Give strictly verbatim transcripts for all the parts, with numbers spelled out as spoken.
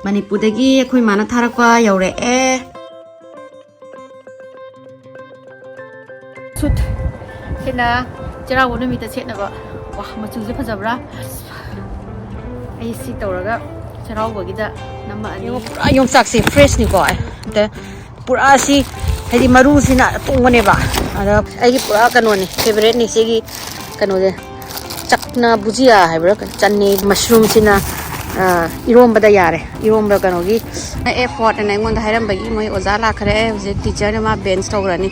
ꯃꯅꯤꯄꯨꯔꯗꯒꯤ ꯑꯩꯈꯣꯏ ꯃꯥꯅ ꯊꯥꯔꯛꯄ ꯌꯧꯔꯛꯑꯦ꯫ ꯁꯨꯠ꯫ ꯁꯤꯅ ꯆꯩꯔꯥꯎꯕ ꯅꯨꯃꯤꯠꯇ ꯁꯦꯠꯅꯕ꯫ ꯋꯥ, ꯃꯆꯨꯁꯦ ꯐꯖꯕ꯭ꯔꯥ? ꯑꯩ ꯁꯤ ꯇꯧꯔꯒ ꯆꯩꯔꯥꯎꯕꯒꯤꯗ ꯅꯝꯃꯛꯑꯅꯤ꯫ ꯌꯦꯡꯉꯣ, ꯄꯨꯔꯥ ꯌꯣꯡꯆꯥꯛꯁꯦ ꯐ꯭ꯔꯦꯁꯅꯤꯀꯣ꯫ ꯑꯝꯇ ꯄꯨꯔꯥ ꯁꯤ, ꯍꯥꯏꯗꯤ ꯃꯔꯨꯁꯤꯅ ꯑꯇꯣꯡꯕꯅꯦꯕ꯫ ꯑꯗ ꯑꯩꯒꯤ ꯄꯨꯔꯥ ꯀꯩꯅꯣꯅꯤ, ꯐꯦꯚꯔꯦꯠꯅꯤ ꯁꯤꯒꯤ ꯀꯩꯅꯣꯁꯦ꯫ ꯆꯛꯅ ꯕꯨꯖꯤꯌꯥ ꯍꯥꯏꯕ꯭ꯔꯥ? ꯆꯟꯅꯤ ꯃꯁꯔꯨꯝꯁꯤꯅ, ꯑ, ꯏꯔꯣꯝꯕꯗ ꯌꯥꯔꯦ꯫ ꯏꯔꯣꯝꯕ ꯀꯩꯅꯣꯒꯤ ꯑꯦ ꯐꯣꯔꯠ ꯑꯅ ꯑꯩꯉꯣꯟꯗ ꯍꯥꯏꯔꯝꯕꯒꯤ ꯃꯣꯏ ꯑꯣꯖꯥ ꯂꯥꯛꯈ꯭ꯔꯦ꯫ ꯍꯧꯖꯤꯛ ꯇꯤꯆꯔꯅ ꯃꯥ ꯕꯦꯟꯁ ꯇꯧꯈ꯭ꯔꯅꯤ꯫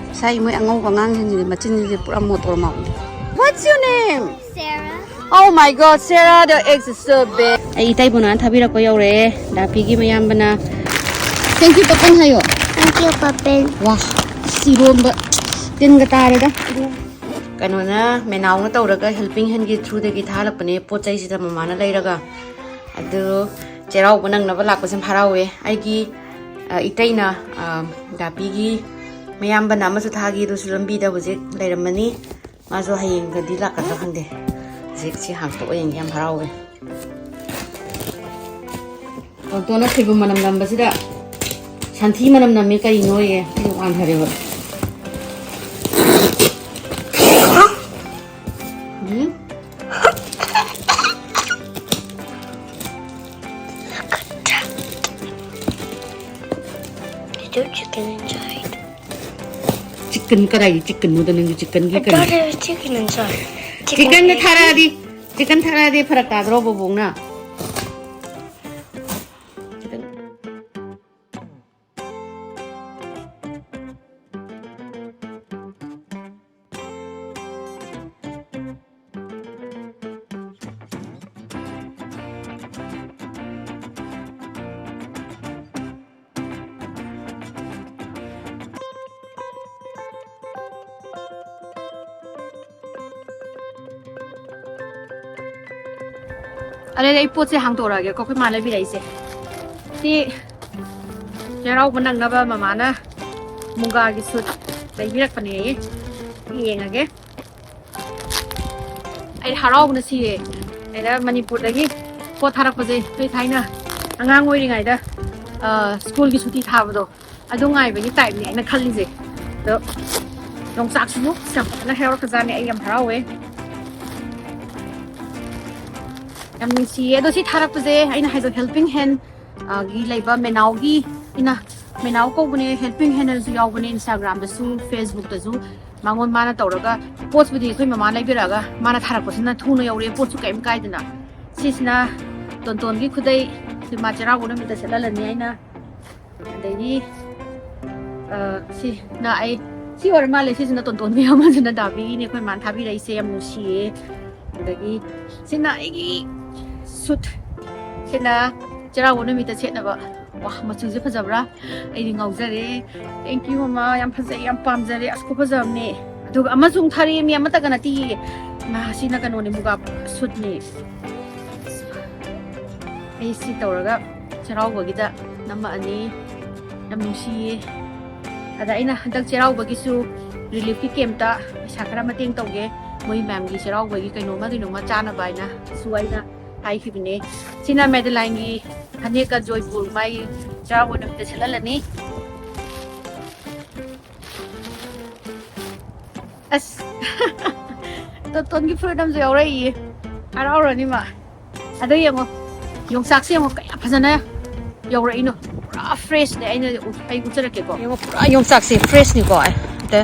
ꯉꯁꯥꯏ ꯃꯣꯏ ꯑꯉꯧꯕ ꯑꯉꯥꯡꯁꯤꯡꯁꯤꯗꯤ ꯃꯆꯤꯟꯁꯤꯗꯤ ꯄꯨꯔꯥ ꯃꯣꯇꯣꯔ ꯃꯥꯜꯂꯦ꯫ What's your name? Sarah. Oh my God, Sarah, the eggs is so big. ꯑꯩ ꯏꯇꯩꯕꯨꯅ ꯊꯥꯕꯤꯔꯛꯄ ꯌꯧꯔꯛꯑꯦ, ꯗꯥꯄꯤꯒꯤ ꯃꯌꯥꯝꯕꯅ꯫ Thank you, ꯄꯥꯄꯟ ꯍꯥꯏꯌꯣ꯫ Thank you, ꯄꯥꯄꯟ꯫ ꯋꯥ, ꯏꯔꯣꯝꯕ ꯇꯤꯟꯒ ꯇꯥꯔꯦꯗ꯫ ꯀꯩꯅꯣꯅ, ꯃꯦꯅꯥꯎꯅ ꯇꯧꯔꯒ helping handꯒꯤ throughꯗꯒꯤ ꯊꯥꯍꯜꯂꯛꯄꯅꯦ ꯄꯣꯠ ꯆꯩꯁꯤꯗ ꯃꯃꯥꯅ ꯂꯩꯔꯒ꯫ ꯑꯗꯨ ꯆꯩꯔꯥꯎꯕ ꯅꯪꯅꯕ ꯂꯥꯛꯄꯁꯦ ꯌꯥꯝ ꯍꯔꯥꯎꯋꯦ꯫ ꯑꯩꯒꯤ, ꯑ, ꯏꯇꯩꯅ, ꯑ, ꯗꯥꯄꯤꯒꯤ ꯃꯌꯥꯝꯕꯅ ꯑꯃꯁꯨ ꯊꯥꯈꯤ, ꯑꯗꯨꯁꯨ ꯂꯝꯕꯤꯗ ꯍꯧꯖꯤꯛ ꯂꯩꯔꯝꯃꯅꯤ꯫ ꯃꯥꯁꯨ ꯍꯌꯦꯡꯒꯗꯤ ꯂꯥꯛꯀꯗ꯭ꯔꯥ ꯈꯪꯗꯦ꯫ ꯍꯧꯖꯤꯛ ꯁꯤ ꯍꯥꯡꯇꯣꯛꯑ ꯌꯦꯡꯒꯦ, ꯌꯥꯝ ꯍꯔꯥꯎꯋꯦ꯫ ꯑꯣꯇꯣꯅ ꯁꯣꯏꯕꯨꯝ ꯃꯅꯝ ꯅꯝꯕꯁꯤꯗ ꯁꯟꯊꯤ ꯃꯅꯝ ꯅꯝꯃꯦ ꯀꯔꯤꯅꯣꯌꯦ? ꯑꯩ ꯋꯥꯟꯊꯔꯦꯕ꯫ ꯎꯝ? There's no chicken inside. Chicken ꯀꯗꯥꯏꯒꯤ chickenꯅꯣꯗ ꯅꯪꯒꯤ chickenꯒꯤ I ꯀꯔꯤ? Thought there was chicken inside. Chicken ꯊꯥꯔꯛꯑꯗꯤ, chicken ꯊꯥꯔꯛꯑꯗꯤ ꯐꯔꯛ ꯇꯥꯗ꯭ꯔꯣ ꯕꯣꯕꯣꯛꯅ? Chicken. ꯑꯗꯩꯗꯤ ꯑꯩ ꯄꯣꯠꯁꯦ ꯍꯥꯡꯗꯣꯔꯛꯑꯒꯦꯀꯣ, ꯑꯩꯈꯣꯏ ꯃꯥꯅ ꯂꯩꯕꯤꯔꯛꯏꯁꯦ꯫ ꯁꯤ ꯆꯩꯔꯥꯎꯕ ꯅꯪꯅꯕ ꯃꯃꯥꯅ ꯃꯨꯒꯥꯒꯤ ꯁꯨꯠ ꯂꯩꯕꯤꯔꯛꯄꯅꯦꯌꯦ꯫ ꯌꯦꯡꯉꯒꯦ꯫ ꯑꯩ ꯍꯔꯥꯎꯕꯅ ꯁꯤꯔꯦ꯫ ꯑꯩꯅ ꯃꯅꯤꯄꯨꯔꯗꯒꯤ ꯄꯣꯠ ꯊꯥꯔꯛꯄꯁꯦ ꯑꯩꯈꯣꯏ ꯊꯥꯏꯅ ꯑꯉꯥꯡ ꯑꯣꯏꯔꯤꯉꯩꯗ ꯁ꯭ꯀꯨꯜꯒꯤ ꯁꯨꯇꯤ ꯊꯥꯕꯗꯣ, ꯑꯗꯨ ꯉꯥꯏꯕꯒꯤ ꯇꯥꯏꯞꯅꯦ ꯑꯩꯅ ꯈꯜꯂꯤꯁꯦ꯫ ꯑꯗꯣ ꯌꯣꯡꯆꯥꯛꯁꯤꯕꯨ ꯌꯥꯝ ꯐꯖꯅ ꯍꯦꯛꯂꯛꯄꯖꯥꯠꯅꯤ꯫ ꯑꯩ ꯌꯥꯝ ꯍꯔꯥꯎꯋꯦ꯫ ꯌꯥꯝ ꯅꯨꯡꯁꯤꯌꯦ꯫ ꯑꯗꯣ ꯁꯤ ꯊꯥꯔꯛꯄꯁꯦ, ꯑꯩꯅ ꯍꯥꯏꯗꯣ, ꯍꯦꯜꯄꯤꯡ ꯍꯦꯟ ꯒꯤ ꯂꯩꯕ ꯃꯦꯅꯥꯎꯒꯤ, ꯏꯅ ꯃꯦꯅꯥꯎ ꯀꯧꯕꯅꯦ, ꯍꯦꯜꯄꯤꯡ ꯍꯦꯟꯅꯁꯨ ꯌꯥꯎꯕꯅꯦ, ꯏꯟꯁꯇꯥꯒ꯭ꯔꯥꯝꯗꯁꯨ, ꯐꯦꯁꯕꯨꯛꯇꯁꯨ꯫ ꯃꯉꯣꯟ, ꯃꯥꯅ ꯇꯧꯔꯒ, ꯄꯣꯠꯄꯨꯗꯤ ꯑꯩꯈꯣꯏ ꯃꯃꯥ ꯂꯩꯕꯤꯔꯛꯑꯒ, ꯃꯥꯅ ꯊꯥꯔꯛꯄꯁꯤꯅ ꯊꯨꯅ ꯌꯧꯔꯛꯑꯦ, ꯄꯣꯠꯁꯨ ꯀꯔꯤꯝ ꯀꯥꯏꯗꯅ꯫ ꯁꯤꯁꯤꯅ ꯇꯣꯟꯇꯣꯟꯒꯤ ꯈꯨꯗꯩ, ꯁꯤ ꯃꯥ ꯆꯩꯔꯥꯎꯕ ꯅꯨꯃꯤꯠꯇ ꯁꯦꯠꯍꯜꯂꯅꯤ ꯍꯥꯏꯅ꯫ ꯑꯗꯒꯤ, ꯑ, ꯁꯤꯅ ꯑꯩ, ꯁꯤ ꯑꯣꯏꯔ ꯃꯥꯜꯂꯦ, ꯁꯤꯁꯤꯅ ꯇꯣꯟꯇꯣꯟꯒꯤ, ꯑꯃꯁꯤꯅ ꯗꯥꯕꯤꯒꯤꯅꯦ, ꯑꯩꯈꯣꯏ ꯃꯥꯅ ꯊꯥꯕꯤꯔꯛꯏꯁꯦ, ꯌꯥꯝ ꯅꯨꯡꯁꯤꯌꯦ꯫ ꯑꯗꯒꯤ ꯁꯤꯅ ꯑꯩꯒꯤ ꯁꯨꯠ, ꯁꯤꯅ ꯆꯩꯔꯥꯎꯕ ꯅꯨꯃꯤꯠꯇ ꯁꯦꯠꯅꯕ꯫ ꯋꯥ, ꯃꯆꯨꯁꯦ ꯐꯖꯕ꯭ꯔꯥ? ꯑꯩꯗꯤ ꯉꯥꯎꯖꯔꯦ꯫ Thank you, ꯃꯃꯥ, ꯌꯥꯝ ꯐꯖꯩ, ꯌꯥꯝ ꯄꯥꯝꯖꯔꯦ꯫ ꯑꯁ, ꯈꯨꯐꯖꯕꯅꯦ꯫ ꯑꯗꯨꯒ ꯑꯃꯁꯨ ꯑꯃꯨꯛ ꯊꯥꯔꯛꯑꯦ, ꯃꯤ ꯑꯃꯠꯇꯒ ꯅꯠꯇꯦꯌꯦ꯫ ꯃꯥ, ꯁꯤꯅ ꯀꯩꯅꯣꯅꯦ, ꯃꯨꯒꯥ ꯁꯨꯠꯅꯦ꯫ ꯑꯩ ꯁꯤ ꯇꯧꯔꯒ ꯆꯩꯔꯥꯎꯕꯒꯤꯗ ꯅꯝꯃꯛꯑꯅꯤ꯫ ꯌꯥꯝ ꯅꯨꯡꯁꯤꯌꯦ꯫ ꯑꯗ ꯑꯩꯅ ꯍꯟꯗꯛ ꯆꯩꯔꯥꯎꯕꯒꯤꯁꯨ ꯔꯤꯂꯤꯐꯀꯤ ꯀꯦꯝꯞꯇ ꯄꯩꯁꯥ ꯈꯔ ꯃꯇꯦꯡ ꯇꯧꯒꯦ, ꯃꯣꯏ ꯃꯌꯥꯝꯒꯤ ꯆꯩꯔꯥꯎꯕꯒꯤ ꯀꯩꯅꯣꯝꯃ ꯀꯩꯅꯣꯝꯃ ꯆꯥꯅꯕ ꯍꯥꯏꯅꯁꯨ ꯑꯩꯅ ꯍꯥꯏꯈꯤꯕꯅꯦ꯫ ꯁꯤꯅ ꯃꯦꯗꯂꯥꯏꯟꯒꯤ ꯐꯅꯦꯛꯀ ꯖꯣꯏꯄꯨꯔ ꯃꯥꯒꯤ ꯆꯩꯔꯥꯎꯕ ꯅꯨꯃꯤꯠꯇ ꯁꯦꯠꯍꯜꯂꯅꯤ꯫ ꯑꯁ, ꯇꯣꯟꯇꯣꯟꯒꯤ ꯐꯨꯔꯤꯠ ꯑꯃꯁꯨ ꯌꯥꯎꯔꯛꯏꯌꯦ꯫ ꯍꯔꯥꯎꯔꯅꯤ ꯃꯥ꯫ ꯑꯗꯣ ꯌꯦꯡꯉꯣ, ꯌꯣꯡꯆꯥꯛꯁꯦ ꯌꯦꯡꯉꯣ, ꯀꯌꯥ ꯐꯖꯅ ꯌꯧꯔꯛꯏꯅꯣ꯫ ꯄꯨꯔꯥ ꯐ꯭ꯔꯦꯁꯅꯦ꯫ ꯑꯩꯅ ꯎ-, ꯑꯩ ꯎꯠꯆꯔꯛꯀꯦꯀꯣ꯫ ꯌꯦꯡꯉꯣ, ꯄꯨꯔꯥ ꯌꯣꯡꯆꯥꯛꯁꯦ ꯐ꯭ꯔꯦꯁꯅꯤꯀꯣ꯫ ꯑꯦ, ꯑꯗ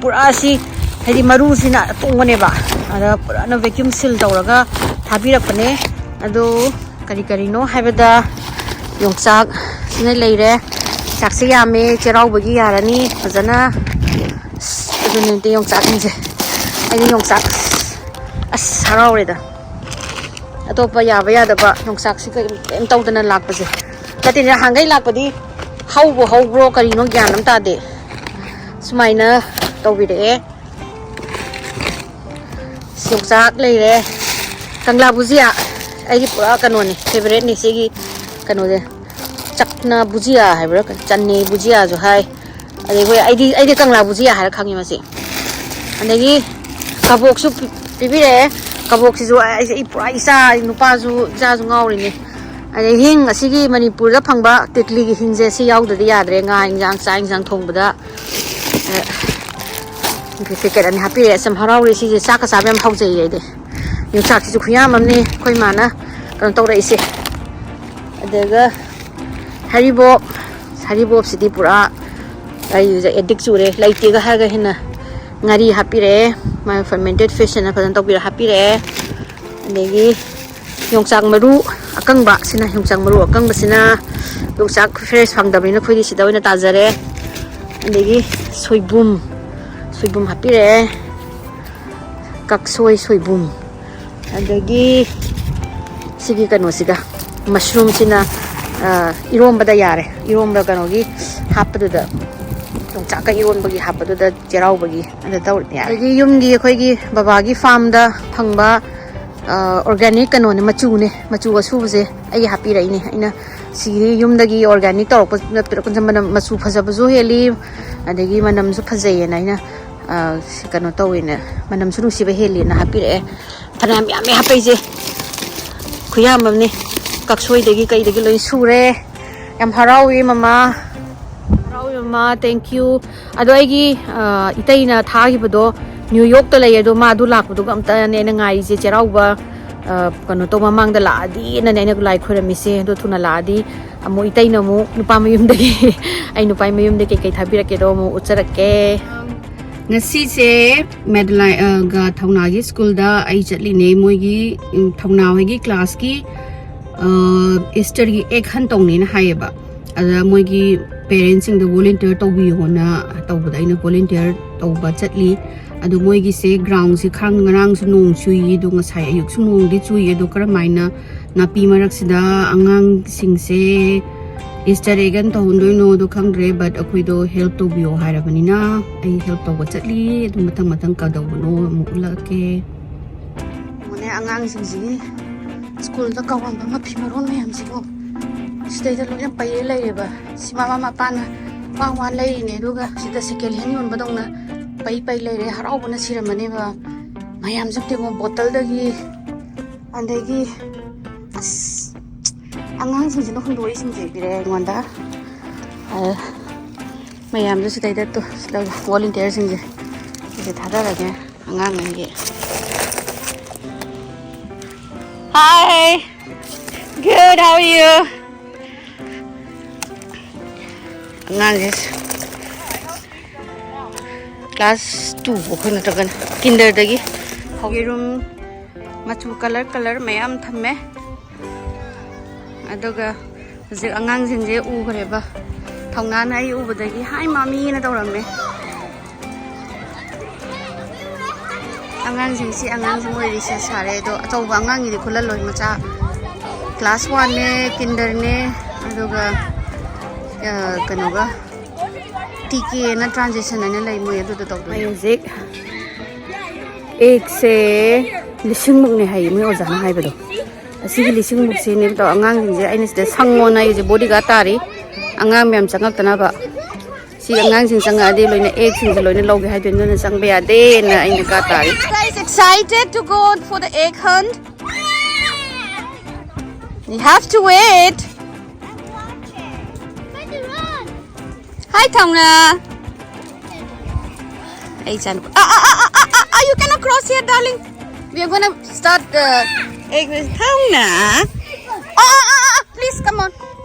ꯄꯨꯔꯥ ꯁꯤ, ꯍꯥꯏꯗꯤ ꯃꯔꯨꯁꯤꯅ ꯑꯇꯣꯡꯕꯅꯦꯕ꯫ ꯑꯗ ꯄꯨꯔꯥꯅ ꯚꯦꯀ꯭ꯌꯨꯝ ꯁꯤꯜ ꯇꯧꯔꯒ ꯊꯥꯕꯤꯔꯛꯄꯅꯦ꯫ ꯑꯗꯣ ꯀꯔꯤ ꯀꯔꯤꯅꯣ ꯍꯥꯏꯕꯗ, ꯌꯣꯡꯆꯥꯛ ꯁꯤꯅ ꯂꯩꯔꯦ꯫ ꯆꯥꯛꯁꯦ ꯌꯥꯝꯃꯦ, ꯆꯩꯔꯥꯎꯕꯒꯤ ꯌꯥꯔꯅꯤ ꯐꯖꯅ꯫ ꯑꯁ, ꯑꯗꯨꯅꯦ ꯌꯣꯡꯆꯥꯛꯁꯤꯡꯁꯦ꯫ ꯑꯩꯗꯤ ꯌꯣꯡꯆꯥꯛ, ꯑꯁ, ꯍꯔꯥꯎꯔꯦꯗ꯫ ꯑꯇꯣꯞꯄ ꯌꯥꯕ ꯌꯥꯗꯕ ꯌꯣꯡꯆꯥꯛꯁꯤ ꯀꯔꯤꯝ, ꯀꯔꯤꯝ ꯇꯧꯗꯅ ꯂꯥꯛꯄꯁꯦ꯫ ꯅꯠꯇꯦ, ꯅꯍꯥꯟꯈꯩ ꯂꯥꯛꯄꯗꯤ ꯍꯧꯕꯨ ꯍꯧꯕ꯭ꯔꯣ ꯀꯔꯤꯅꯣ ꯒ꯭ꯌꯥꯟ ꯑꯃ ꯇꯥꯗꯦ꯫ ꯁꯨꯃꯥꯏꯅ ꯇꯧꯕꯤꯔꯛꯑꯦ꯫ ꯌꯣꯡꯆꯥꯛ ꯂꯩꯔꯦ꯫ ꯀꯪꯂꯥ ꯕꯨꯖꯤꯌꯥ ꯑꯩꯒꯤ ꯄꯨꯔꯥ ꯀꯩꯅꯣꯅꯦ, ꯐꯦꯚꯔꯦꯠꯅꯦ ꯁꯤꯒꯤ ꯀꯩꯅꯣꯁꯦ꯫ ꯆꯛꯅ ꯕꯨꯖꯤꯌꯥ ꯍꯥꯏꯕ꯭ꯔꯥ, ꯆꯟꯅꯦ ꯕꯨꯖꯤꯌꯥꯁꯨ ꯍꯥꯏ꯫ ꯑꯗꯩ ꯑꯩꯈꯣꯏ, ꯑꯩꯗꯤ, ꯑꯩꯗꯤ ꯀꯪꯂꯥ ꯕꯨꯖꯤꯌꯥ ꯍꯥꯏꯔ ꯈꯪꯉꯤ ꯃꯁꯤ꯫ ꯑꯗꯒꯤ ꯀꯕꯣꯛꯁꯨ ꯄꯤ-, ꯄꯤꯕꯤꯔꯛꯑꯦ꯫ ꯀꯕꯣꯛꯁꯤꯁꯨ ꯑꯩꯁꯦ, ꯑꯩ ꯄꯨꯔꯥ ꯏꯆꯥ, ꯅꯨꯄꯥꯁꯨ ꯏꯆꯥꯁꯨ ꯉꯥꯎꯔꯤꯅꯦ꯫ ꯑꯗꯩ ꯍꯤꯡ, ꯑꯁꯤꯒꯤ ꯃꯅꯤꯄꯨꯔꯗ ꯐꯪꯕ ꯇꯤꯛꯂꯤꯒꯤ ꯍꯤꯡꯁꯦ, ꯁꯤ ꯌꯥꯎꯗ꯭ꯔꯗꯤ ꯌꯥꯗ꯭ꯔꯦ꯫ ꯉꯥ ꯏꯟꯖꯥꯡ, ꯆꯥꯛ ꯏꯟꯖꯥꯡ ꯊꯣꯡꯕꯗ, ꯑ, ꯄꯦꯀꯦꯠ ꯑꯅꯤ ꯍꯥꯞꯄꯤꯔꯛꯑꯦ꯫ ꯑꯁ, ꯌꯥꯝ ꯍꯔꯥꯎꯔꯦ꯫ ꯁꯤꯁꯦ ꯆꯥꯛꯀ ꯆꯥꯕ ꯌꯥꯝ ꯍꯥꯎꯖꯩꯌꯦ ꯑꯩꯗꯤ꯫ ꯌꯣꯡꯆꯥꯛꯁꯤꯁꯨ ꯈꯨꯌꯥꯝ ꯑꯃꯅꯤ ꯑꯩꯈꯣꯏ ꯃꯥꯅ ꯀꯩꯅꯣ ꯇꯧꯔꯛꯏꯁꯦ꯫ ꯑꯗꯨꯒ ꯍꯔꯤꯕꯣꯞ, ꯍꯔꯤꯕꯣꯞꯁꯤꯗꯤ ꯄꯨꯔꯥ ꯑꯩꯁꯦ ꯑꯦꯗꯤꯛ ꯆꯨꯔꯦ꯫ ꯂꯩꯇꯦꯒ ꯍꯥꯏꯔꯒ ꯍꯦꯟꯅ ꯉꯥꯔꯤ ꯍꯥꯞꯄꯤꯔꯛꯑꯦ꯫ ꯃꯥ ꯐꯔꯃꯦꯟꯇꯦꯠ ꯐꯤꯁ ꯑꯅ ꯐꯖꯅ ꯇꯧꯕꯤꯔ ꯍꯥꯞꯄꯤꯔꯛꯑꯦ꯫ ꯑꯗꯒꯤ ꯌꯣꯡꯆꯥꯛ ꯃꯔꯨ ꯑꯀꯪꯕ, ꯁꯤꯅ ꯌꯣꯡꯆꯥꯛ ꯃꯔꯨ ꯑꯀꯪꯕꯁꯤꯅ, ꯌꯣꯡꯆꯥꯛ ꯐ꯭ꯔꯦꯁ ꯐꯪꯗꯕꯅꯤꯅ ꯑꯩꯈꯣꯏꯗꯤ ꯁꯤꯗ ꯑꯣꯏꯅ ꯇꯥꯖꯔꯦ꯫ ꯑꯗꯒꯤ ꯁꯣꯏꯕꯨꯝ, ꯁꯣꯏꯕꯨꯝ ꯍꯥꯞꯄꯤꯔꯛꯑꯦ꯫ ꯀꯛꯁꯣꯏ ꯁꯣꯏꯕꯨꯝ꯫ ꯑꯗꯒꯤ ꯁꯤꯒꯤ ꯀꯩꯅꯣꯁꯤꯒ, ꯃꯁꯔꯨꯝꯁꯤꯅ, ꯑ, ꯏꯔꯣꯝꯕꯗ ꯌꯥꯔꯦ꯫ ꯏꯔꯣꯝꯕ ꯀꯩꯅꯣꯒꯤ ꯍꯥꯞꯄꯗꯨꯗ, ꯌꯣꯡꯆꯥꯛꯀ ꯏꯔꯣꯟꯕꯒꯤ ꯍꯥꯞꯄꯗꯨꯗ, ꯆꯩꯔꯥꯎꯕꯒꯤ ꯑꯗ ꯇꯧꯔꯗꯤ ꯌꯥꯔꯦ꯫ ꯑꯗꯒꯤ ꯌꯨꯝꯒꯤ ꯑꯩꯈꯣꯏꯒꯤ ꯕꯕꯥꯒꯤ ꯐꯥꯔꯝꯗ ꯐꯪꯕ, ꯑ, ꯑꯣꯔꯒꯥꯅꯤꯛ ꯀꯩꯅꯣꯅꯦ, ꯃꯆꯨꯅꯦ, ꯃꯆꯨ ꯑꯁꯨꯕꯁꯦ ꯑꯩꯒꯤ ꯍꯥꯞꯄꯤꯔꯛꯏꯅꯦ꯫ ꯑꯩꯅ ꯁꯤꯒꯤꯗꯤ ꯌꯨꯝꯗꯒꯤ ꯑꯣꯔꯒꯥꯅꯤꯛ ꯇꯧꯔꯛꯄ ꯅꯠꯇ꯭ꯔ-, ꯃꯅꯝ, ꯃꯆꯨ ꯐꯖꯕꯁꯨ ꯍꯦꯜꯂꯤ, ꯑꯗꯒꯤ ꯃꯅꯝꯁꯨ ꯐꯖꯩꯌꯦꯅ ꯑꯩꯅ, ꯑ, ꯁꯤ ꯀꯩꯅꯣ ꯇꯧꯋꯦꯅ, ꯃꯅꯝꯁꯨ ꯅꯨꯡꯁꯤꯕ ꯍꯦꯜꯂꯤꯅ ꯍꯥꯞꯄꯤꯔꯛꯑꯦ꯫ ꯐꯅꯌꯥꯝ ꯌꯥꯝꯃꯦ ꯍꯥꯞꯄꯛꯏꯁꯦ, ꯈꯨꯌꯥꯝ ꯑꯃꯅꯦ꯫ ꯀꯛꯁꯣꯏꯗꯒꯤ ꯀꯩꯗꯒꯤ ꯂꯣꯏ ꯁꯨꯔꯦ꯫ ꯌꯥꯝ ꯍꯔꯥꯎꯏ ꯃꯃꯥ, ꯍꯔꯥꯎꯏ ꯃꯃꯥ, thank you꯫ ꯑꯗꯣ ꯑꯩꯒꯤ, ꯑ, ꯏꯇꯩꯅ ꯊꯥꯈꯤꯕꯗꯣ ꯅ꯭ꯌꯨ ꯌꯣꯔꯛꯇ ꯂꯩ, ꯑꯗꯣ ꯃꯥ ꯑꯗꯨ ꯂꯥꯛꯄꯗꯨꯒ ꯑꯝꯇꯅꯦ ꯑꯩꯅ ꯉꯥꯏꯔꯤꯁꯦ꯫ ꯆꯩꯔꯥꯎꯕ, ꯑ, ꯀꯩꯅꯣ ꯇꯧꯕ ꯃꯃꯥꯡꯗ ꯂꯥꯛꯑꯗꯤꯅꯅꯦ ꯑꯩꯅ ꯂꯥꯏ ꯈꯣꯏꯔꯝꯃꯤꯁꯦ꯫ ꯑꯗꯣ ꯊꯨꯅ ꯂꯥꯛꯑꯗꯤ ꯑꯃꯨꯛ ꯏꯇꯩꯅ ꯑꯃꯨꯛ ꯅꯨꯄꯥ ꯃꯌꯨꯝꯗꯒꯤ ꯑꯩ ꯅꯨꯄꯥ ꯃꯌꯨꯝꯗꯒꯤ ꯀꯩꯀꯩ ꯊꯥꯕꯤꯔꯛꯀꯦꯗꯣ ꯑꯃꯨꯛ ꯎꯠꯆꯔꯛꯀꯦ꯫ ꯉꯁꯤꯁꯦ ꯃꯦꯗꯂꯥꯏꯟꯒ ꯊꯧꯅꯥꯒꯤ ꯁ꯭ꯀꯨꯜꯗ ꯑꯩ ꯆꯠꯂꯤꯅꯦ꯫ ꯃꯣꯏꯒꯤ, ꯎꯝ, ꯊꯧꯅꯥ ꯍꯣꯏꯒꯤ ꯀ꯭ꯂꯥꯁꯀꯤ, ꯑ, ꯏꯁꯇꯔꯒꯤ ꯑꯦꯛ ꯍꯟ ꯇꯧꯅꯦꯅ ꯍꯥꯏꯌꯦꯕ꯫ ꯑꯗ ꯃꯣꯏꯒꯤ ꯄꯦꯔꯦꯟꯁꯁꯤꯡꯗ ꯚꯣꯂꯨꯟꯇꯤꯌꯔ ꯇꯧꯕꯤꯌꯣꯅ ꯇꯧꯕꯗ ꯑꯩꯅ ꯚꯣꯂꯨꯟꯇꯤꯌꯔ ꯇꯧꯕ ꯆꯠꯂꯤ꯫ ꯑꯗꯣ ꯃꯣꯏꯒꯤꯁꯦ ꯒ꯭ꯔꯥꯎꯟꯁꯦ ꯈꯪ-, ꯉꯔꯥꯡꯁꯨ ꯅꯣꯡ ꯆꯨꯏ, ꯑꯗꯣ ꯉꯁꯥꯏ ꯑꯌꯨꯛꯁꯨ ꯅꯣꯡꯗꯤ ꯆꯨꯏ꯫ ꯑꯗꯣ ꯀꯔꯝꯍꯥꯏꯅ ꯅꯥꯄꯤ ꯃꯔꯛꯁꯤꯗ ꯑꯉꯥꯡꯁꯤꯡꯁꯦ ꯏꯁꯇꯔ ꯑꯦꯛ ꯍꯟ ꯇꯧꯍꯟꯗꯣꯏꯅꯣꯗꯣ ꯈꯪꯗ꯭ꯔꯦ, but ꯑꯩꯈꯣꯏꯗꯣ ꯍꯦꯜꯞ ꯇꯧꯕꯤꯌꯣ ꯍꯥꯏꯔꯕꯅꯤꯅ ꯑꯩ ꯍꯦꯜꯞ ꯇꯧꯕ ꯆꯠꯂꯤ꯫ ꯑꯗꯨ ꯃꯊꯪ ꯃꯊꯪ ꯀꯩꯗꯧꯕꯅꯣ ꯑꯃꯨꯛ ꯎꯠꯂꯛꯀꯦ꯫ ꯌꯦꯡꯉꯨꯅꯦ, ꯑꯉꯥꯡꯁꯤꯡꯁꯤꯒꯤ ꯁ꯭ꯀꯨꯜꯗ ꯀꯧꯔꯝꯕ ꯃꯐꯤ ꯃꯔꯣꯟ ꯃꯌꯥꯝꯁꯤꯕꯨ ꯁꯤꯗꯩꯗ ꯂꯣꯏꯅ ꯄꯩꯔ ꯂꯩꯔꯦꯕ꯫ ꯁꯤ ꯃꯃꯥ ꯃꯄꯥꯅ ꯋꯥ ꯋꯥ ꯂꯩꯔꯤꯅꯦ, ꯑꯗꯨꯒ ꯁꯤꯗ ꯁꯦꯀꯦꯟ ꯍꯦꯟ ꯌꯣꯟꯕꯗꯧꯅ ꯄꯩ ꯄꯩ ꯂꯩꯔꯦ꯫ ꯍꯔꯥꯎꯕꯅ ꯁꯤꯔꯝꯃꯅꯦꯕ꯫ ꯃꯌꯥꯝꯁꯦ ꯑꯝꯇ ꯌꯦꯡꯉꯣ, ꯕꯣꯇꯜꯗꯒꯤ, ꯑꯗꯒꯤ ꯑꯁ, ꯑꯉꯥꯡꯁꯤꯡꯁꯤꯅ ꯍꯨꯟꯗꯣꯛꯏꯁꯤꯡꯁꯦ ꯄꯤꯔꯛꯑꯦ ꯑꯩꯉꯣꯟꯗ꯫ ꯑ, ꯃꯌꯥꯝꯁꯨ ꯁꯤꯗꯩꯗ ꯇꯨ ꯁꯤꯗ ꯚꯣꯂꯨꯟꯇꯤꯌꯔꯁꯤꯡꯁꯦ ꯁꯤꯗ ꯊꯥꯗꯔꯒꯦ ꯑꯉꯥꯡꯉꯩꯒꯤ꯫ Hi. Good, how are you? ꯑꯉꯥꯡꯁꯦ class two ꯐꯥꯎ ꯅꯠꯇ꯭ꯔꯒꯅ kinderꯗꯒꯤ ꯌꯦꯔꯨꯝ ꯃꯆꯨ color color ꯃꯌꯥꯝ ꯊꯝꯃꯦ꯫ ꯑꯗꯨꯒ ꯍꯧꯖꯤꯛ ꯑꯉꯥꯡꯁꯤꯡꯁꯦ ꯎꯈ꯭ꯔꯦꯕ, ꯊꯧꯅꯥꯅ ꯑꯩ ꯎꯕꯗꯒꯤ "Hi ꯃꯥꯃꯤꯅ" ꯇꯧꯔꯝꯃꯦ꯫ ꯑꯉꯥꯡꯁꯤꯡꯁꯤ ꯑꯉꯥꯡꯁꯤꯡ ꯑꯣꯏꯔꯤꯁꯦ ꯁꯥꯔꯦ, ꯑꯗꯣ ꯑꯆꯧꯕ ꯑꯉꯥꯡꯒꯤꯗꯤ ꯈꯨꯜꯍꯜꯂꯣꯏ, ꯃꯆꯥ class oneꯅꯦ, kinderꯅꯦ, ꯑꯗꯨꯒ ꯑ, ꯀꯩꯅꯣꯒ ꯇꯤ ꯀꯦꯅ transition ꯍꯥꯏꯅ ꯂꯩ, ꯃꯣꯏ ꯑꯗꯨꯗꯣ ꯇꯧꯗꯣꯏꯅꯦ꯫ ꯃꯣꯏ ꯍꯧꯖꯤꯛ ꯑꯦꯛꯁꯦ ꯂꯤꯁꯤꯡꯃꯨꯛꯅꯦ ꯍꯥꯏꯌꯦ ꯃꯣꯏ ꯑꯣꯖꯥꯅ ꯍꯥꯏꯕꯗꯣ꯫ ꯑꯁꯤꯒꯤ ꯂꯤꯁꯤꯡꯃꯨꯛꯁꯤꯅꯦꯕ ꯇꯧ ꯑꯉꯥꯡꯁꯤꯡꯁꯦ ꯑꯩꯅ ꯁꯤꯗ ꯁꯪꯉꯣꯅ ꯑꯩꯁꯦ bodyguard ꯇꯥꯔꯤ, ꯑꯉꯥꯡ ꯃꯌꯥꯝ ꯆꯪꯉꯛꯇꯅꯕ꯫ ꯁꯤ ꯑꯉꯥꯡꯁꯤꯡ ꯆꯪꯉꯛꯑꯗꯤ ꯂꯣꯏꯅ ꯑꯦꯛꯁꯤꯡꯁꯦ ꯂꯣꯏꯅ ꯂꯧꯒꯦ ꯍꯥꯏꯗꯣꯏꯅꯤ, ꯑꯗꯨꯅ ꯆꯪꯕ ꯌꯥꯗꯦꯅ ꯑꯩꯅ guard ꯇꯥꯔꯤ꯫ Guys, excited to go for the egg hunt? You have to wait. Hi, Thauna. Hey, Chan. Ah, ah, ah, ah, ah, ah, ah, you cannot cross here, darling. We are gonna start the egg with Thauna. Ah, ah, ah, ah, please, come on.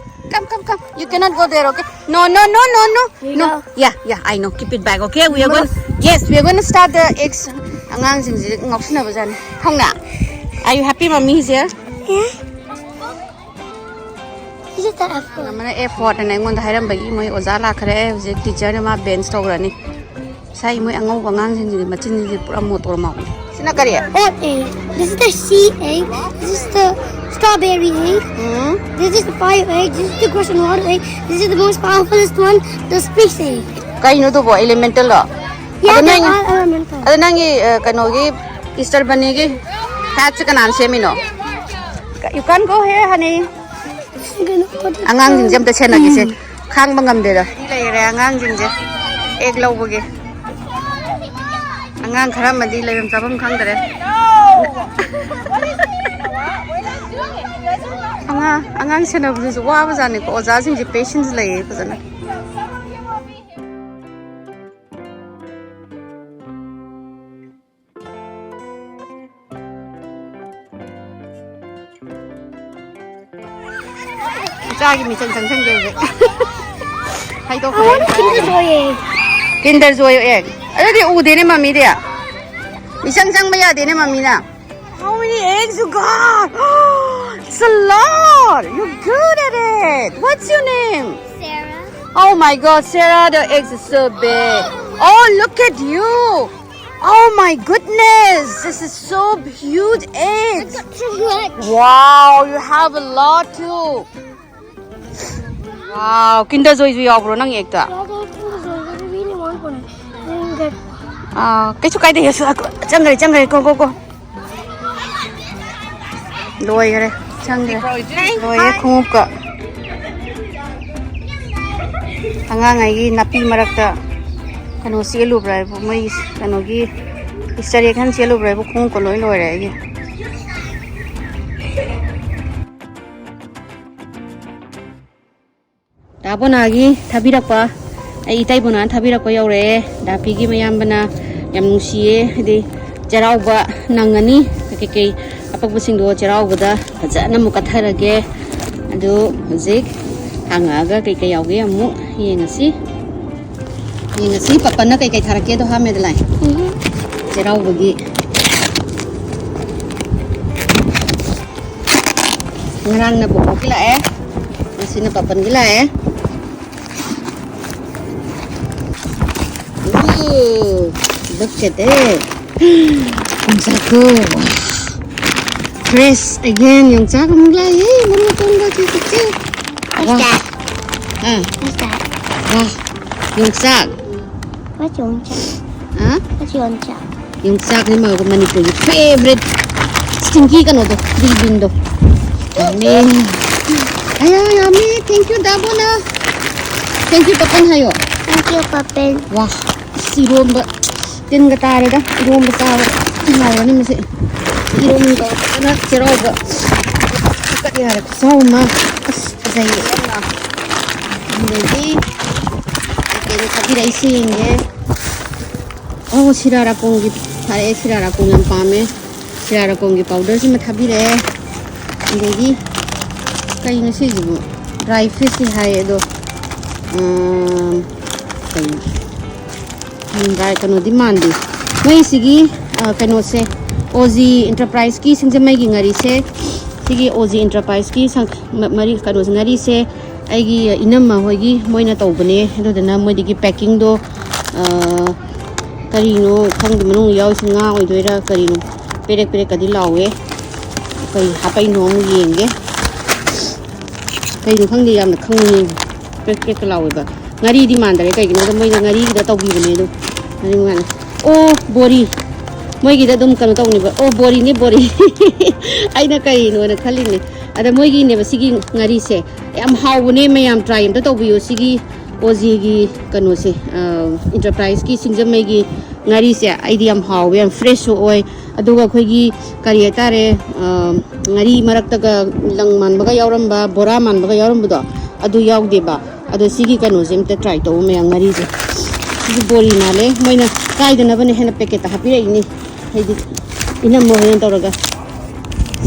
Come, come, come. You cannot go there, okay? No, no, no, no, no. No. Yeah, yeah, I know. Keep it back, okay? We are going. Yes, we are going to start the eggs. ꯑꯉꯥꯡꯁꯤꯡꯁꯤ ꯉꯥꯎꯁꯤꯟꯅꯕꯖꯥꯠꯅꯤ꯫ ꯊꯧꯅ, are you happy mommy's here? Yeah. Is it the F one? ꯑꯃꯅ F one ꯑꯅ ꯑꯩꯉꯣꯟꯗ ꯍꯥꯏꯔꯝꯕꯒꯤ ꯃꯣꯏ ꯑꯣꯖꯥ ꯂꯥꯛꯈ꯭ꯔꯦ꯫ ꯍꯧꯖꯤꯛ teacherꯅ ꯃꯥ bench ꯇꯧꯈ꯭ꯔꯅꯤ꯫ ꯉꯁꯥꯏ ꯃꯣꯏ ꯑꯉꯧꯕ ꯑꯉꯥꯡꯁꯤꯡꯁꯤꯗꯤ ꯃꯆꯤꯟꯁꯤꯗꯤ ꯄꯨꯔꯥ ꯃꯣꯇꯣꯔ ꯃꯥꯜꯂꯦ꯫ ꯁꯤꯅ ꯀꯔꯤ? Oat egg. This is the sea egg. This is the strawberry egg. Um. This is the fire egg. This is the crush on water egg. This is the most powerfulest one, the space egg. ꯀꯩꯅꯣ ꯑꯗꯨꯕꯣ, elementalꯂꯣ? Yeah, ꯑꯗꯣ ꯅꯪ, they're all elemental. ꯑꯗꯣ ꯅꯪꯒꯤ, ꯑ, ꯀꯩꯅꯣꯒꯤ Easter bunnyꯒꯤ hatꯁꯦ ꯀꯅꯥꯅ ꯁꯦꯝꯃꯤꯅꯣ? You can't go here, honey. ꯑꯉꯥꯡꯁꯤꯡꯁꯦ ꯑꯝꯇ ꯁꯦꯟꯅꯒꯦꯁꯦ꯫ ꯎꯝ꯫ ꯈꯥꯡꯕ ꯉꯝꯗꯦꯗ꯫ ꯂꯩꯔꯦ ꯑꯉꯥꯡꯁꯤꯡꯁꯦ ꯑꯦꯛ ꯂꯧꯕꯒꯤ꯫ ꯑꯉꯥꯡ ꯈꯔ ꯑꯃꯗꯤ ꯂꯩꯐꯝ ꯆꯥꯐꯝ ꯈꯪꯗ꯭ꯔꯦ꯫ ꯑꯉꯥꯡ ꯑꯉꯥꯡ ꯁꯦꯟꯅꯕꯗꯨꯁꯨ ꯋꯥꯕꯖꯥꯠꯅꯤꯀꯣ꯫ ꯑꯣꯖꯥꯁꯤꯡꯁꯦ ꯄꯦꯁꯦꯟꯁ ꯂꯩꯌꯦ ꯐꯖꯅ꯫ ꯏꯆꯥꯒꯤ ꯃꯤꯆꯪ ꯆꯪꯁꯟꯒꯦ ꯍꯧꯖꯤꯛ꯫ ꯍꯥꯏꯗꯣꯛꯈ꯭ꯔꯦ꯫ ꯀꯤꯟꯗꯔ ꯖꯣꯏ ꯑꯦꯛ꯫ ꯑꯗꯨꯗꯤ ꯎꯗꯦꯅꯦ ꯃꯝꯃꯤꯗꯤ꯫ ꯃꯤꯆꯪ ꯆꯪꯕ ꯌꯥꯗꯦꯅꯦ ꯃꯝꯃꯤꯅ꯫ How many eggs you got? It's a lot. You're good at it. What's your name? Sarah. Oh my God, Sarah, the eggs are so big. Oh, look at you. Oh my goodness, this is so huge eggs. Too much. Wow, you have a lot too. Wow, Kinder Joyꯁꯨ ꯌꯥꯎꯕ꯭ꯔꯣ ꯅꯪ act? Really want one. ꯑꯥ, ꯀꯩꯁꯨ ꯀꯥꯏꯗꯦ, ꯌꯥꯁꯨ ꯆꯪꯈ꯭ꯔꯦ, ꯆꯪꯈ꯭ꯔꯦ, ꯀꯣ, ꯀꯣ, ꯀꯣ꯫ ꯂꯣꯏꯈꯔꯦ, ꯆꯪꯈ꯭ꯔꯦ꯫ ꯂꯣꯏꯔꯦ ꯈꯣꯡꯎꯞꯀ꯫ ꯑꯉꯥꯡꯉꯩꯒꯤ ꯅꯥꯄꯤ ꯃꯔꯛꯇ ꯀꯩꯅꯣ ꯆꯦꯜꯂꯨꯕ꯭ꯔꯥ ꯍꯥꯏꯕꯨ, ꯃꯣꯏ ꯀꯩꯅꯣꯒꯤ Easter egg hunt ꯆꯦꯜꯂꯨꯕ꯭ꯔꯥ ꯍꯥꯏꯕꯨ, ꯈꯣꯡꯎꯞꯀ ꯂꯣꯏ ꯂꯣꯏꯔꯦ ꯑꯩꯒꯤ꯫ ꯗꯥ ꯕꯣꯅꯥꯒꯤ ꯊꯥꯕꯤꯔꯛꯄ, ꯑꯩ ꯏꯇꯩ ꯕꯣꯅꯥꯅ ꯊꯥꯕꯤꯔꯛꯄ ꯌꯧꯔꯛꯑꯦ꯫ ꯗꯥ ꯄꯤꯒꯤ ꯃꯌꯥꯝꯕꯅ ꯌꯥꯝ ꯅꯨꯡꯁꯤꯌꯦ, ꯍꯥꯏꯗꯤ ꯆꯩꯔꯥꯎꯕ ꯅꯪꯉꯅꯤ, ꯀꯩꯀꯩ ꯑꯄꯛꯄꯁꯤꯡꯗꯣ ꯆꯩꯔꯥꯎꯕꯗ ꯐꯖꯅ ꯑꯃꯨꯛ ꯀꯠꯊꯔꯒꯦ꯫ ꯑꯗꯨ ꯍꯧꯖꯤꯛ ꯍꯥꯡꯉꯛꯑꯒ ꯀꯩꯀꯩ ꯌꯥꯎꯒꯦ ꯑꯃꯨꯛ ꯌꯦꯡꯉꯁꯤ꯫ ꯌꯦꯡꯉꯁꯤ ꯄꯄꯟꯅ ꯀꯩꯀꯩ ꯊꯥꯔꯛꯀꯦꯗꯣ, ꯍꯥ ꯃꯦꯗꯂꯥꯏꯟ? ꯎꯝ꯫ ꯆꯩꯔꯥꯎꯕꯒꯤ꯫ ꯉꯔꯥꯡꯅ ꯕꯣꯕꯣꯛꯀꯤ ꯂꯥꯛꯑꯦ, ꯉꯁꯤꯅ ꯄꯥꯄꯟꯒꯤ ꯂꯥꯛꯑꯦ꯫ Ooh, look at it. ꯌꯣꯡꯆꯥꯛꯇꯣ꯫ Fresh again, ꯌꯣꯡꯆꯥꯛ ꯑꯃꯨꯛ ꯂꯥꯛꯑꯦ꯫ ꯃꯔꯨ ꯑꯇꯣꯡꯕ ꯀꯩ ꯀꯩ꯫ What's ꯋꯥ꯫ That? ꯑꯥ꯫ What's that? ꯋꯥ꯫ ꯌꯣꯡꯆꯥꯛ꯫ What's yongchak? ꯍꯥ? What's yongchak? ꯌꯣꯡꯆꯥꯛꯅꯤ ꯃ-, ꯃꯅꯤꯄꯨꯔꯒꯤ favourite stinky ꯀꯩꯅꯣꯗꯣ, green bean ꯗꯣ꯫ ꯌꯥꯝꯃꯦ꯫ ꯑꯌꯥ, ꯌꯥꯝꯃꯦ꯫ Thank you, ꯗꯥꯕꯣꯅ꯫ Thank you, ꯄꯥꯄꯟ ꯍꯥꯏꯌꯣ꯫ Thank you, ꯄꯥꯄꯟ꯫ ꯋꯥ, ꯑꯁ, ꯏꯔꯣꯝꯕ ꯇꯤꯟꯒ ꯇꯥꯔꯦꯗ꯫ ꯏꯔꯣꯝꯕ ꯆꯥꯕ ꯍꯥꯎꯔꯅꯤ ꯃꯁꯤ꯫ ꯏꯔꯣꯝꯕ ꯇꯧꯔꯒꯅ ꯆꯩꯔꯥꯎꯕ꯫ ꯀꯠ ꯌꯥꯔꯦ ꯈꯨꯆꯥꯎ ꯑꯃ꯫ ꯑꯁ, ꯐꯖꯩꯌꯦ ꯌꯥꯝꯅ꯫ ꯑꯗꯒꯤ ꯀꯩꯅꯣ ꯊꯥꯕꯤꯔꯛꯏꯁꯤ ꯌꯦꯡꯒꯦ꯫ ꯑꯣ, ꯁꯤꯔꯥ ꯔꯥꯀꯣꯡꯒꯤ ꯊꯥꯔꯛꯑꯦ꯫ ꯁꯤꯔꯥ ꯔꯥꯀꯣꯡ ꯌꯥꯝ ꯄꯥꯝꯃꯦ꯫ ꯁꯤꯔꯥ ꯔꯥꯀꯣꯡꯒꯤ ꯄꯥꯎꯗꯔꯁꯤꯃ ꯊꯥꯕꯤꯔꯛꯑꯦ꯫ ꯑꯗꯒꯤ ꯀꯩꯅꯣ ꯁꯤꯁꯤꯕꯨ? ꯗ꯭ꯔꯥꯏ ꯐ꯭ꯔꯨꯏꯠꯁꯅꯤ ꯍꯥꯏ ꯑꯗꯣ, ꯎꯝ, ꯀꯩꯅꯣ? ꯎꯝ, ꯗ꯭ꯔꯥꯏ ꯀꯩꯅꯣꯗꯤ ꯃꯥꯟꯗꯦ꯫ ꯃꯩꯁꯤꯒꯤ, ꯑ, ꯀꯩꯅꯣꯁꯦ, ꯑꯣ ꯖꯤ ꯏꯟꯇꯔꯄ꯭ꯔꯥꯏꯁꯀꯤ ꯁꯤꯡꯖꯃꯩꯒꯤ ꯉꯥꯔꯤꯁꯦ, ꯁꯤꯒꯤ ꯑꯣ ꯖꯤ ꯏꯟꯇꯔꯄ꯭ꯔꯥꯏꯁꯀꯤ ꯁꯪ-, ꯃ-, ꯃꯔꯤ, ꯀꯩꯅꯣꯁꯦ, ꯉꯥꯔꯤꯁꯦ ꯑꯩꯒꯤ ꯏꯅꯝꯃ ꯍꯣꯏꯒꯤ ꯃꯣꯏꯅ ꯇꯧꯕꯅꯦ꯫ ꯑꯗꯨꯗꯨꯅ ꯃꯣꯏꯗꯒꯤ ꯄꯦꯛꯀꯤꯡꯗꯣ, ꯑ, ꯀꯔꯤꯅꯣ ꯈꯪꯗꯦ, ꯃꯅꯨꯡꯗ ꯌꯥꯎꯔꯤꯁꯤ ꯉꯥ ꯑꯣꯏꯗꯣꯏꯔꯥ ꯀꯔꯤꯅꯣ? ꯄꯦꯔꯦꯛ ꯄꯦꯔꯦꯛꯀꯗꯤ ꯂꯥꯎꯋꯦ꯫ ꯀꯩ ꯍꯥꯞꯄꯛꯏꯅꯣ ꯑꯃꯨꯛ ꯌꯦꯡꯒꯦ꯫ ꯀꯩꯅꯣ ꯈꯪꯗꯦ, ꯌꯥꯝꯅ ꯈꯪꯅꯤꯡꯉꯦ꯫ ꯄꯦꯔꯦꯛ ꯄꯦꯔꯦꯛꯀ ꯂꯥꯎꯋꯦꯕ꯫ ꯉꯥꯔꯤꯗꯤ ꯃꯥꯟꯗꯔꯦ, ꯀꯩꯒꯤꯅꯣꯗ ꯃꯣꯏꯅ ꯉꯥꯔꯤꯒꯤꯗ ꯇꯧꯕꯤꯕꯅꯦ ꯑꯗꯨꯝ꯫ ꯉꯥꯔꯤ ꯃꯥꯜꯂꯦ꯫ ꯑꯣ, ꯕꯣꯔꯤ꯫ ꯃꯣꯏꯒꯤꯗ ꯑꯗꯨꯝ ꯀꯩꯅꯣ ꯇꯧꯅꯦꯕ꯫ ꯑꯣ, ꯕꯣꯔꯤꯅꯦ, ꯕꯣꯔꯤ꯫ ꯑꯩꯅ ꯀꯩꯅꯣꯅ ꯈꯜꯂꯤꯅꯦ꯫ ꯑꯗ ꯃꯣꯏꯒꯤꯅꯦꯕ ꯁꯤꯒꯤ ꯉꯥꯔꯤꯁꯦ꯫ ꯌꯥꯝ ꯍꯥꯎꯕꯅꯦ, ꯃꯌꯥꯝ ꯇ꯭ꯔꯥꯏ ꯑꯝꯇ ꯇꯧꯕꯤꯌꯨ꯫ ꯁꯤꯒꯤ ꯑꯣꯖꯤꯒꯤ ꯀꯩꯅꯣꯁꯦ, ꯑ, ꯏꯟꯇꯔꯄ꯭ꯔꯥꯏꯁꯀꯤ ꯁꯤꯡꯖꯃꯩꯒꯤ ꯉꯥꯔꯤꯁꯦ ꯑꯩꯗꯤ ꯌꯥꯝ ꯍꯥꯎꯋꯦ, ꯌꯥꯝ ꯐ꯭ꯔꯦꯁꯁꯨ ꯑꯣꯏ꯫ ꯑꯗꯨꯒ ꯑꯩꯈꯣꯏꯒꯤ ꯀꯔꯤ ꯍꯥꯏꯇꯥꯔꯦ, ꯑ, ꯉꯥꯔꯤ ꯃꯔꯛꯇꯒ ꯂꯪ ꯃꯥꯟꯕꯒ ꯌꯥꯎꯔꯝꯕ, ꯕꯣꯔꯥ ꯃꯥꯟꯕꯒ ꯌꯥꯎꯔꯝꯕꯗꯣ, ꯑꯗꯨ ꯌꯥꯎꯗꯦꯕ꯫ ꯑꯗꯣ ꯁꯤꯒꯤ ꯀꯩꯅꯣꯁꯦ ꯑꯝꯇ ꯇ꯭ꯔꯥꯏ ꯇꯧ ꯃꯌꯥꯝ, ꯉꯥꯔꯤꯁꯦ꯫ ꯁꯤꯗꯤ ꯕꯣꯔꯤ ꯃꯥꯜꯂꯦ, ꯃꯣꯏꯅ ꯀꯥꯏꯗꯅꯕꯅꯦ ꯍꯥꯏꯅ ꯄꯦꯀꯦꯠꯇ ꯍꯥꯞꯄꯤꯔꯛꯏꯅꯤ꯫ ꯍꯥꯏꯗꯤ ꯏꯅꯝꯃ ꯍꯣꯏꯅ ꯇꯧꯔꯒ꯫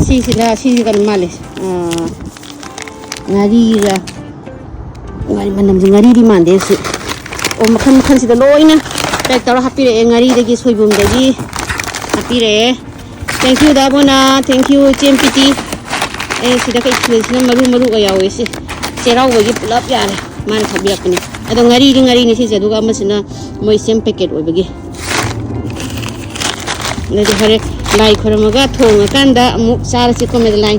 ꯁꯤꯁꯤꯅ, ꯁꯤꯁꯤ ꯀꯩꯅꯣ ꯃꯥꯜꯂꯦ, ꯑ, ꯉꯥꯔꯤꯔ, ꯉꯥꯔꯤ ꯃꯅꯝꯁꯦ, ꯉꯥꯔꯤꯗꯤ ꯃꯥꯟꯗꯦ ꯁꯤ꯫ ꯑꯣ, ꯃꯈꯜ ꯃꯈꯜꯁꯤꯗ ꯂꯣꯏꯅ ꯄꯦꯛ ꯇꯧꯔ ꯍꯥꯞꯄꯤꯔꯛꯑꯦ꯫ ꯉꯥꯔꯤꯗꯒꯤ, ꯁꯣꯏꯕꯨꯝꯗꯒꯤ ꯍꯥꯞꯄꯤꯔꯛꯑꯦ꯫ Thank you, ꯗꯥ ꯕꯣꯅꯥ꯫ Thank you, ꯏꯆꯦ ꯄꯤꯇꯤ꯫ ꯑꯦ, ꯁꯤꯗ ꯀꯩ ꯈꯤꯜꯁꯤꯅ ꯃꯔꯨ ꯃꯔꯨꯒ ꯌꯥꯎꯋꯦ꯫ ꯁꯤ ꯆꯩꯔꯥꯎꯕꯒꯤ ꯄꯨꯂꯞ ꯌꯥꯔꯦ, ꯃꯥꯅ ꯊꯥꯕꯤꯔꯛꯄꯅꯦ꯫ ꯑꯗꯣ ꯉꯥꯔꯤꯗꯤ ꯉꯥꯔꯤꯅꯤ ꯁꯤꯁꯦ, ꯑꯗꯨꯒ ꯑꯃꯁꯤꯅ ꯃꯣꯏ ꯁꯦꯝ ꯄꯦꯀꯦꯠ ꯑꯣꯏꯕꯒꯤ꯫ ꯑꯗꯨꯗꯤ ꯍꯣꯔꯦꯟ ꯂꯥꯏ ꯈꯣꯏꯔꯝꯃꯒ ꯊꯣꯡꯉꯀꯥꯟꯗ ꯑꯃꯨꯛ ꯆꯥꯔꯁꯤꯀꯣ, ꯃꯦꯗꯂꯥꯏꯟ꯫